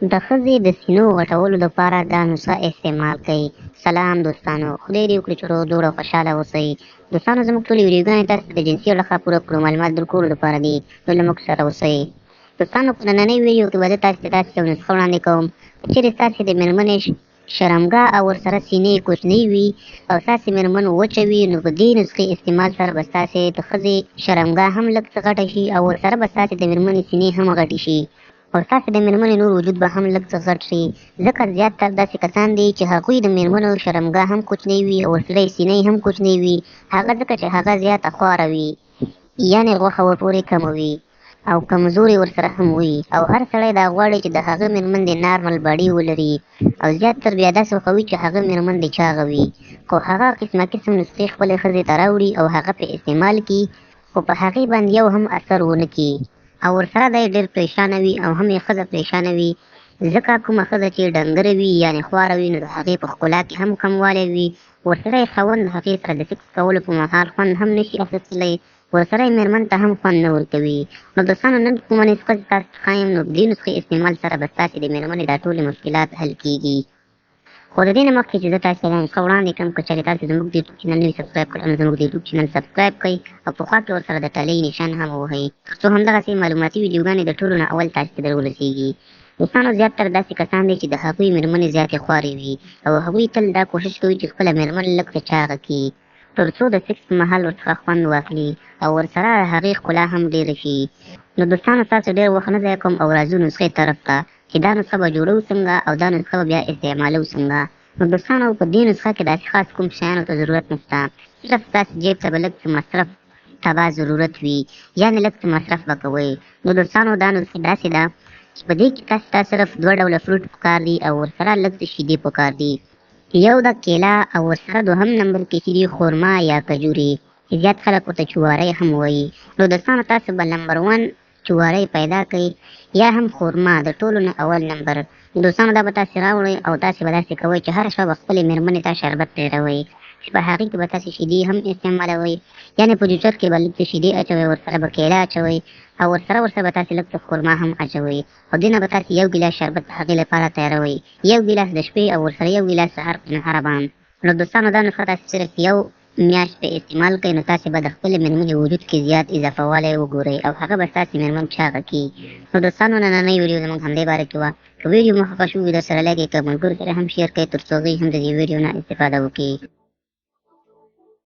د ښځې د سینو غټولو لپاره دا نسخه استعمال کړئ. سلام دوستانو، خدای دې وکړي چې روغ جوړ او خوشحاله اوسئ. دوستانو، زموږ ټولې ویډیوګانې تاسو ته د جنسي اړخه پوره پوره معلومات درکولو لپاره دي، نو له موږ سره اوسئ. دوستانو، په نننۍ ویډیو کې به زه تاسو ته داسې یو نسخه وړاندې کوم، که چېرې ستاسې د مېرمنې شرمګاه او ورسره سینې کوچنۍ وي او ستاسې مېرمن وچه وي، نو په دې نسخې استعمال سره به ستاسې د ښځې شرمګاه هم لږ څه غټه شي او ورسره به ستاسې د مېرمنې سینې هم غټې شي او ستاسې د مېرمنې نور وجود به هم لږ څه غټ شي، ځکه زیات تر داسې کسان دي چې هغوی د مېرمنو شرمګاه هم کوچنۍ وي او ورسره یې سینې هم کوچنۍ وي، هغه ځکه چې هغه زیاته خواره وي، یعنې غوښه ورپورې کمه وي او کمزورې ورسره هم وي، او هر سړی دا غواړي چې د هغه مېرمن دې نارمل باډي ولري، او زیات تر بیا داسې خوښوي چې هغه مېرمن دې چاغه وي، خو هغه قسمه قسم نسخې خپلې ښځې ته راوړي او هغه پرې استعمال کړي، خو په هغې باندې یو هم اثر ونه کړي، او ورسره دی ډېر پرېشانه وي او هم یې ښځه پرېشانه وي، ځکه کومه ښځه چې ډنګره وي یعنې خواره وي، نو د هغې په ښکلا کې هم کموالی وي، ورسره یې خاوند د هغې سره د سکس کولو په مهال خوند هم نه شي اخیستلی، ورسره یې مېرمن ته هم خوند نه ورکوي. نو دوستانو، نن کومه نسخه چې تاسو ته ښایم، نو د دې نسخې استعمال سره به ستاسې د مېرمنې دا ټولې مشکلات حل کېږي. خو د دې نه مخکې چې زه تاسو ته دا نسخه وړاندې کړم، که چېرې تاسو زموږ د یوټیوب چینل نوي سبسکرایب کړئ، نو زموږ د یوټیوب چینل سبسکرایب کړئ او په خوا کې ورسره د ټالۍ نشان هم ووهئ، ترڅو همدغسې معلوماتي ویډیوګانې د ټولو نه اول تاسو ته در ورسېږي. دوستانو، زیات تر داسې کسان دي چې د هغوی مېرمنې زیاتې خوارې وي او هغوی تل دا کوشش کوي چې خپله مېرمن لږ څه چاغه کړي، تر څو د سکس په مهال ورڅخه خوند واخلي او ورسره د هغې ښکلا هم ډېره شي. نو دوستانو، ستاسو ډېر وخت نه ضایع کوم او راځو نسخې طرف ته چې دا نسخه به جوړوو څنګه او دا نسخه به بیا استعمالوو څنګه. نو دوستانو، په دې نسخه کې داسې خاص کوم شیانو ته ضرورت نشته، صرف ستاسو جیب ته به لږ څه مصرف ته به ضرورت وي، یعنې لږ څه مصرف به کوئ. نو دوستانو، دا نسخه داسې ده چې په دې کې تاسو ته صرف دوه ډوله فروټ پکار دي او ورسره لږ څه شیدې پکار دي، یو د کیله او ورسره دوهم نمبر کې چې دي خورما یا کجوري چې زیات خلک ورته چوارۍ هم وایي. نو دوستانو، تاسو به نمبر ون چوارۍ پیدا کړئ یا هم خورما د ټولو نه اول نمبر. دوستانو، دا به تاسې راوړئ او تاسې به داسې کوئ چې هره شپه به خپلې مېرمنې ته شربت تیروئ چې په هغې کې به تاسې شیدې هم استعمالوئ، یعنې په جوچر کې به لږ څه شیدې اچوئ، ورسره به کیله اچوئ او ورسره به تاسې لږ څه خورما هم اچوئ، او دې نه به تاسې یو ګیلاس شربت د هغې لپاره تیاروئ، یو ګیلاس د شپې او ورسره یو ګیلاس سهار په نهاره باندې. نو دوستانو، دا نسخه تاسې صرف یو میاشت پرې استعمال کړئ، نو تاسې به د خپلې مېرمنې وجود کې زیات اضافه والی وګورئ او هغه به ستاسې مېرمن چاغه کړي. نو دوستانو، نننۍ ویډیو زموږ همدې باره کې وه. که ویډیو مو خوښه شوې وي، درسره لایک یې کړئ، ملګرو سره هم شیر کړئ، تر څو هغوی هم د دې ویډیو نه استفاده وکړي.